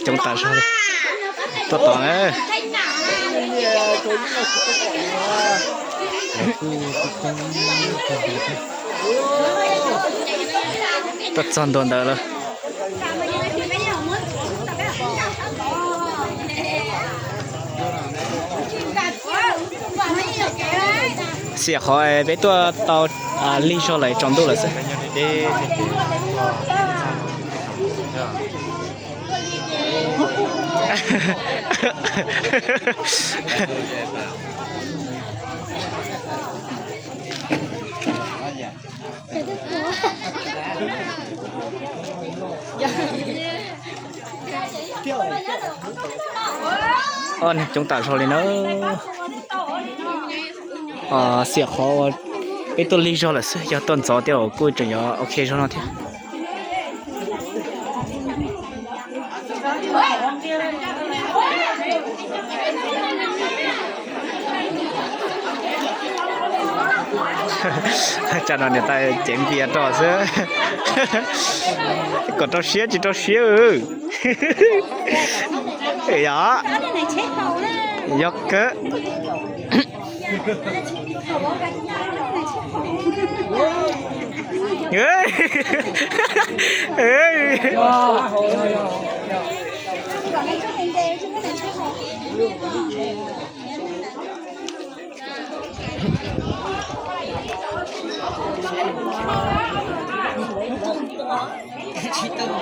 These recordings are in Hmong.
Coob tas zog li. Tuaj tos na. Tuaj txog ntua ntawd lawm. Xiam qhov peb tuaj tau lig zog lawm tsaus ntuj lawm xwb. Coob tas zog li na. Xiam qhov peb tuaj lig zog lawm xwb, yog tuaj ntxov thiab kuj tseem yuav ok zog no thiab. Tsam no niam tais cev npias rau xwb. Kom rau siab tsis rau siab. Yog, yog kawg.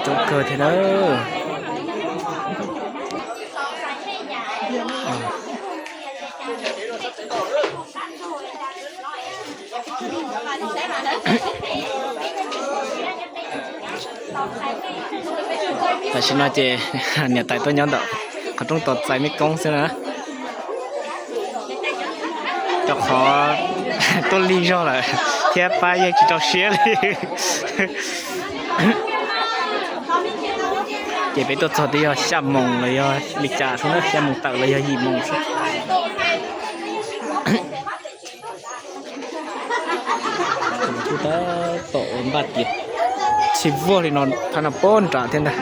Coob kawg thiab na. Tam sim no ces niam tais tuaj nyob ntawm qhov rooj tos txais mej koob xwb na. Rau qhov tuaj lig zog lawm thiab pab yeej tsis rau siab li. Ces peb tuaj txog twb yog xya moos los yog li cas xwb na, xya moos tawm los yog yim moos xwb. Kuj tab tom ua npaj tias tsis vuag li no thab no pob nram thiab ntag.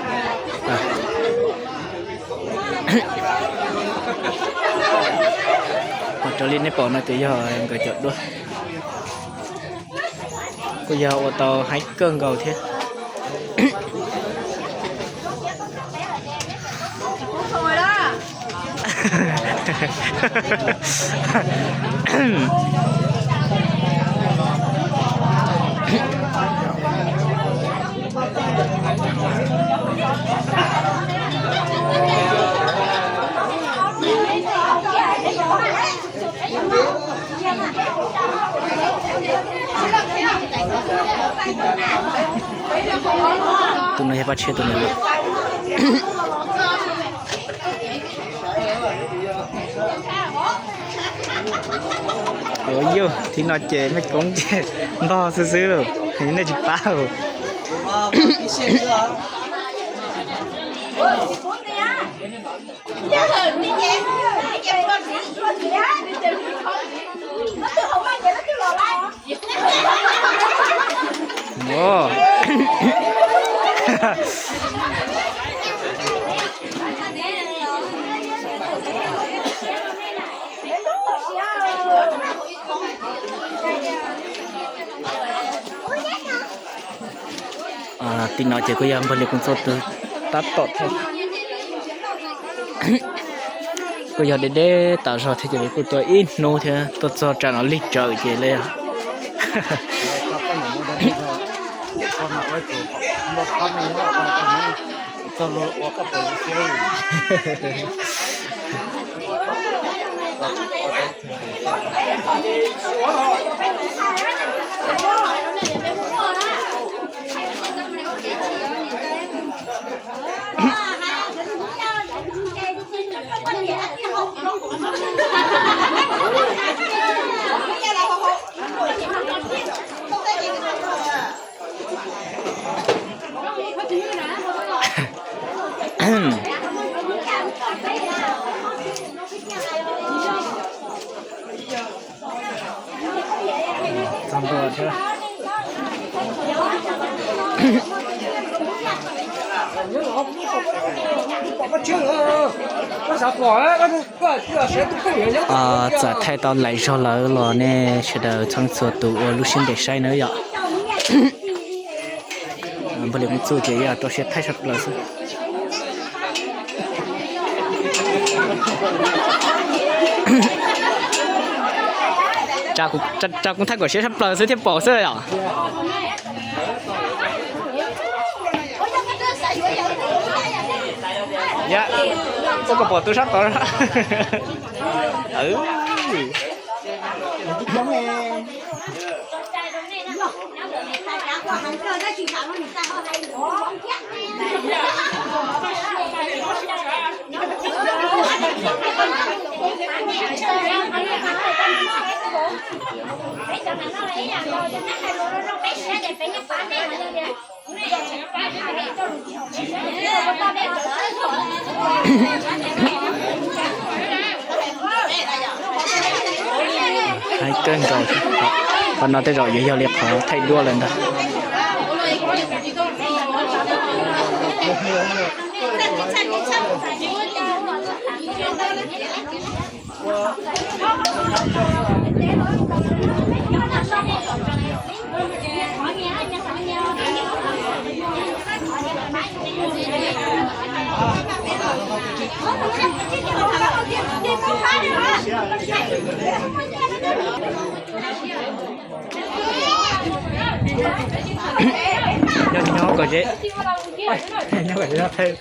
Mas raws li nej pom no ces yog nkawd cov duab, kuj yog ua tau heev kawg nkaus thiab. Tus no yog paj tshiab tus no. Ua yog thib no ces mej koob ces ntog xwb xwb lauj, nej tsis pab lauj. Tim no ces kuj yog npawg Lis Koos Txuaj tus tab tom thiab. Kuj yog deb deb tas zog thiab ces kuj tuaj ib hnub thiab tuaj txog tsam no lig tsawv ces li. Txog ntua thiab. Txawm thaij tau laim zog lawm los nej sawv daws txhua leej txhua tus ua lub siab ntev saib nawb yom. Npawg Liam Kuj Txuj ces yog rau siab thaij sab plaws xwb. Tsa kuv thaij kom siab sab plaws xwb thiaj pom xwb yom. Ua kom pom tus sab tod. Kawg nkaus, qhov no tej zaum yuav yog li qhov thaij duab lawm ntag. Nyob nyob kom deb, nyob kom deb thaij.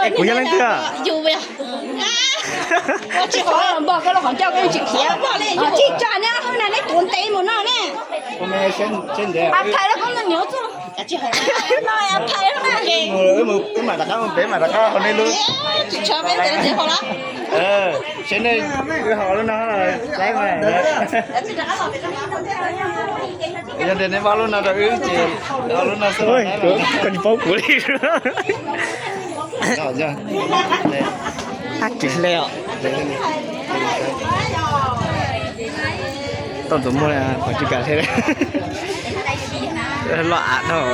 Es kuv yog leej twg? Tsis qhov npog koj los qhov ncauj koj tsis khiav. Tsis tso neb hauj na neb tuav ntev mus no ne. Phais los koj niam txuj. Wb mam rov qab mus pem, mam rov qab hauv nej lub. Tsis tso peb tes tes hauv los. Seb nej wb hauv lub no laib mas. Yog tias nej muab lub no rau wb ces lub no xwb. Koj tsis paub kuv li. Ab tsis hle os. Tau tus muaj qhov tsis kam hle. Loj av dhau.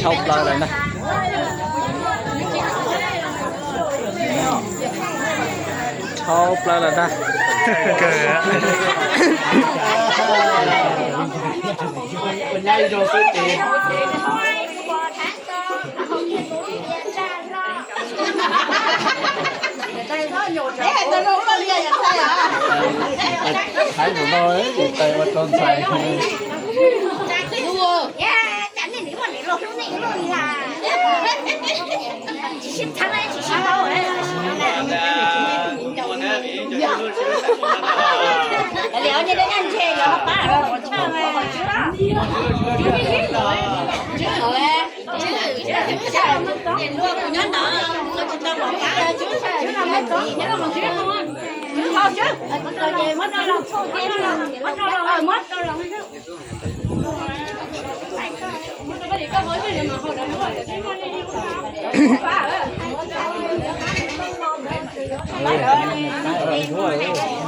Dhau plaws lawm ntag. Dhau plaws lawm ntag. Thaib tus no tais ua rau ntxhais.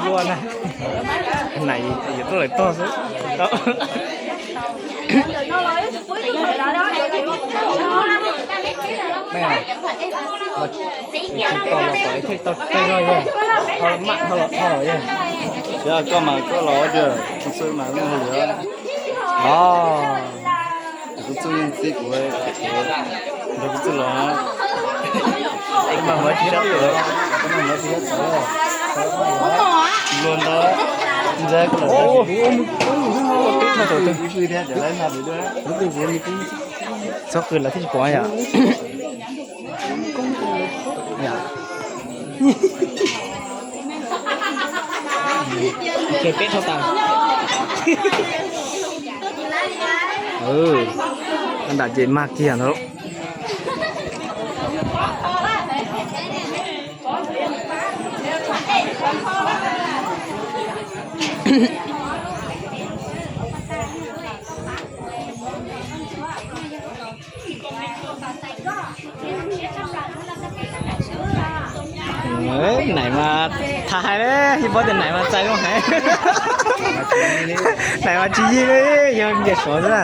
Ua na, nais yuav tuaj lawm tog xwb. Tsis tau los tom ib thij tau tej zog yog, ho maj ho los tho yog. Yog koj mas koj los tiag, kuv txwj mas muaj hauj lwm. Os, kuv txwj yeej txib kuv, nrog kuv txwj los. Kuv mas muaj tsis sab tawm, kuv mas muaj tsis sab tawm. Luag ntawd, ntxawg kuv los. Txhob qw lawv thiaj tsis pom yom. Ces peb thau tas. Nram ces mag kiag ntag. Naim mas tham hais li, yeej paub tias naim mas txais zoo heev. Naim mas tsis yig li, yog nce suav xwb.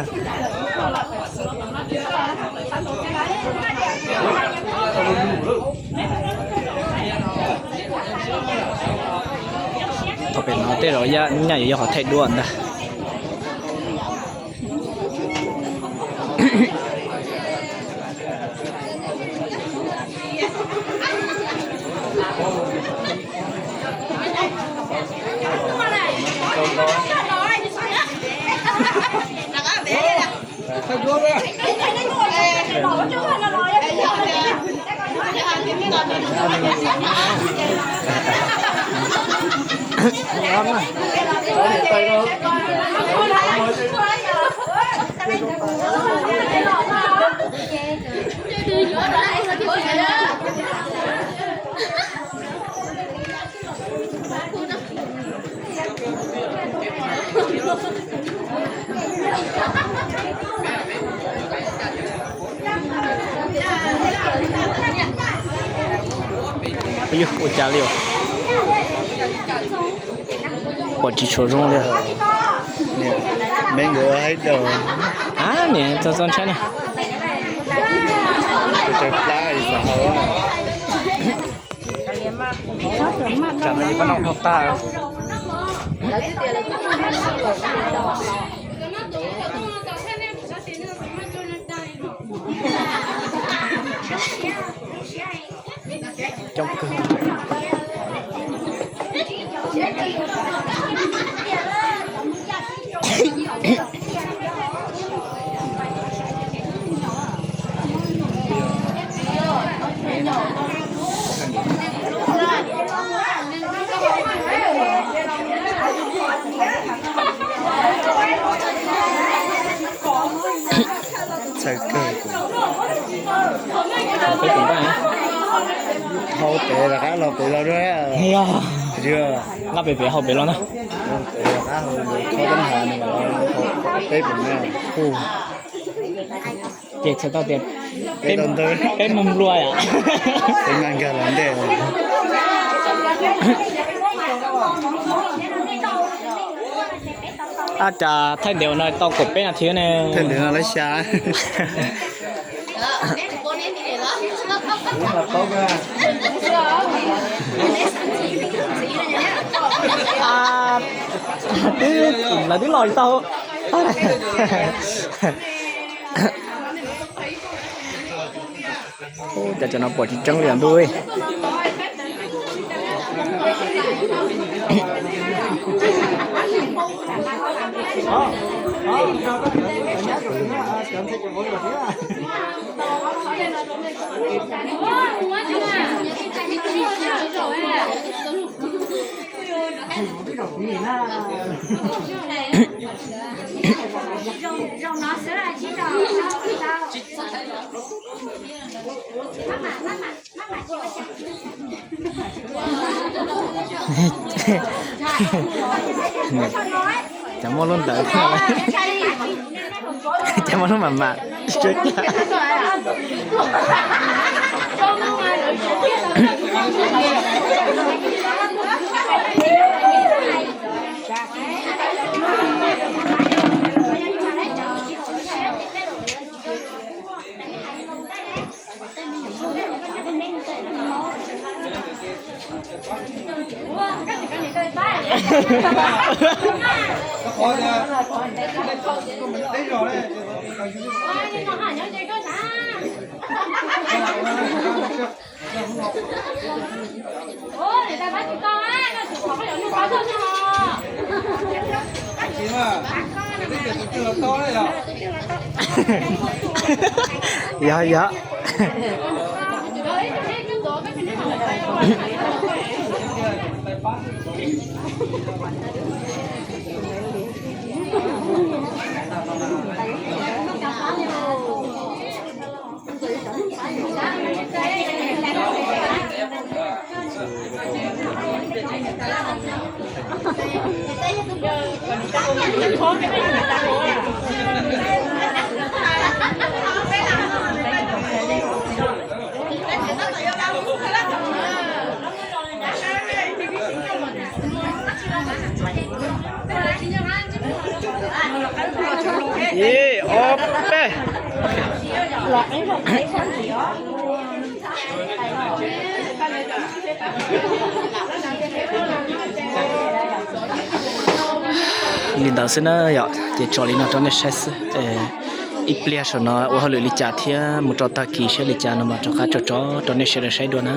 Thaum pem no tej zaum nyaj yuav yog qhov thaij duab ntag. Ua cas li os? Pom tsis tshua zoo li. Me nkawd haib daws. Niam txo txo ntshai na. Tsam no yus pab noj dhau tag. Coob kawg. Txhawj kawg. Hau pem rov qab los pem los dua. Nqa pem pem hau pem los na. Peb pem na. Ces txhais tau tias peb mus nplua yom. Peb nkag los ntej. Ab, cas thaij ntev no tau kaum peb nas this ne. Thaij ntev no lawv xya. Twb, lawv twb los tsis tau. Ua cas cov no pom tsis tseeb li os ntuj. Cov muaj lub ntawd thiab, cov muaj lub mam mam. Yog, yog. Ib, ob, peb. Li ntawd xwb na yom, ces tso li no rau nej saib xwb. Ib pliag saum no ua hauj lwm li cas thiab mus rau tag kis saib li cas no mas rov qab tso tso rau nej sawv daws saib dua na.